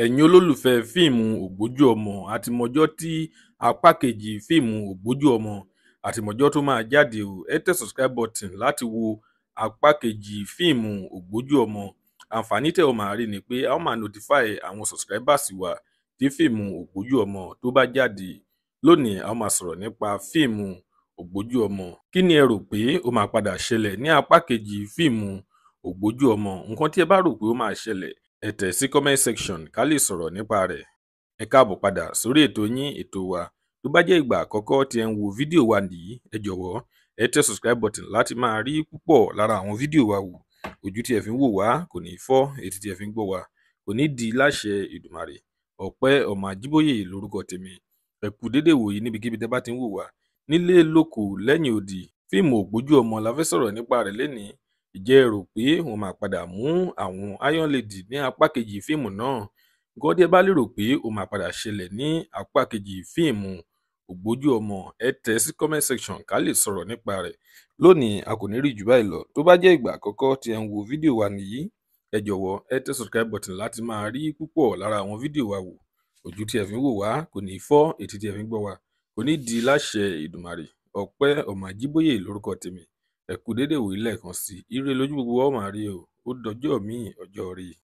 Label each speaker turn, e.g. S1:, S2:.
S1: Ẹ̀yin olólùfẹ́ fíìmù Ògbójú Ọmọ, a ti mọjọ́ tí apá kejì fíìmù Ògbójú Ọmọ àti mọjọ́ tó máa jáde o. Ẹ tẹ subscribe button láti wo apá kejì fíìmù Ògbójú Ọmọ. Àǹfààní tẹ́ ọ máa rí ni pé a ó máa notify àwọn subscribers wa tí fíìmù Ògbójú Ọmọ tó bá jáde. Lónìí, a ó máa sọ̀rọ̀ nípa fíìmù Ògbójú Ọmọ. Kí ni ẹ rò pé ó máa padà ṣẹlẹ̀ ní apá kejì fíìmù Ògbójú Ọmọ? Nǹkan tí ẹ bá rò pé ó máa ṣẹlẹ̀, ẹ tẹ̀ sí comment section ká lè sọ̀rọ̀ nípa rẹ̀. Ẹ káàbọ̀ padà sórí ètò yín, ètò wa. Tó bá jẹ́ ìgbà àkọ́kọ́ tí ẹ ń wo fídíò wa nìyí, ẹ jọ̀wọ́ ẹ tẹ subscribe button láti máa rí púpọ̀ lára àwọn fídíò wa wò. Ojú tí ẹ fi ń wò wá kò ní fọ́, etí tí ẹ fi ń gbọ́ wa kò ní di láṣẹ Èdùmàrè. Ọpẹ́ ọmọ Àjíbóyè lórúkọ tèmi. Ẹ kú dédé wòyí níbikíbi tẹ́ bá ti ń wò wá nílé, lóko, lẹ́yìn odi. Fíìmù Ògbójú Ọmọ la fẹ́ sọ̀rọ̀ nípa rẹ̀ lénìí. Ìjẹ́ ẹ rò pé wọ́n máa padà mú àwọn Iron Lady ní apá kejì fíìmù náà? Nǹkan tí ẹ bá lérò pé ó máa padà ṣẹlẹ̀ ní apá kejì fíìmù Ògbójú Ọmọ, ẹ tẹ̀ sí comment section ká lè sọ̀rọ̀ nípa rẹ̀. Lónìí, a kò ní rí jù báyìí lọ. Tó bá jẹ́ ìgbà àkọ́kọ́ tí ẹ ń wo fídíò wa nìyí, ẹ jọ̀wọ́ ẹ tẹ subscribe button láti máa rí púpọ̀ lára àwọn fídíò wa wò. Ojú tí ẹ fi ń wò wá kò ní fọ́, etí tí ẹ fi ń gbọ́ wa kò ní di láṣẹ Èdùmàrè. Ọpẹ́ ọmọ Àjíbóyè lórúkọ tèmi. Ẹ kú dédé wòyí lẹ́ẹ̀kan sí i. Ire lójú gbogbo wa ó máa rí o. Ó dọjọ́ míì, ọjọ́ ire.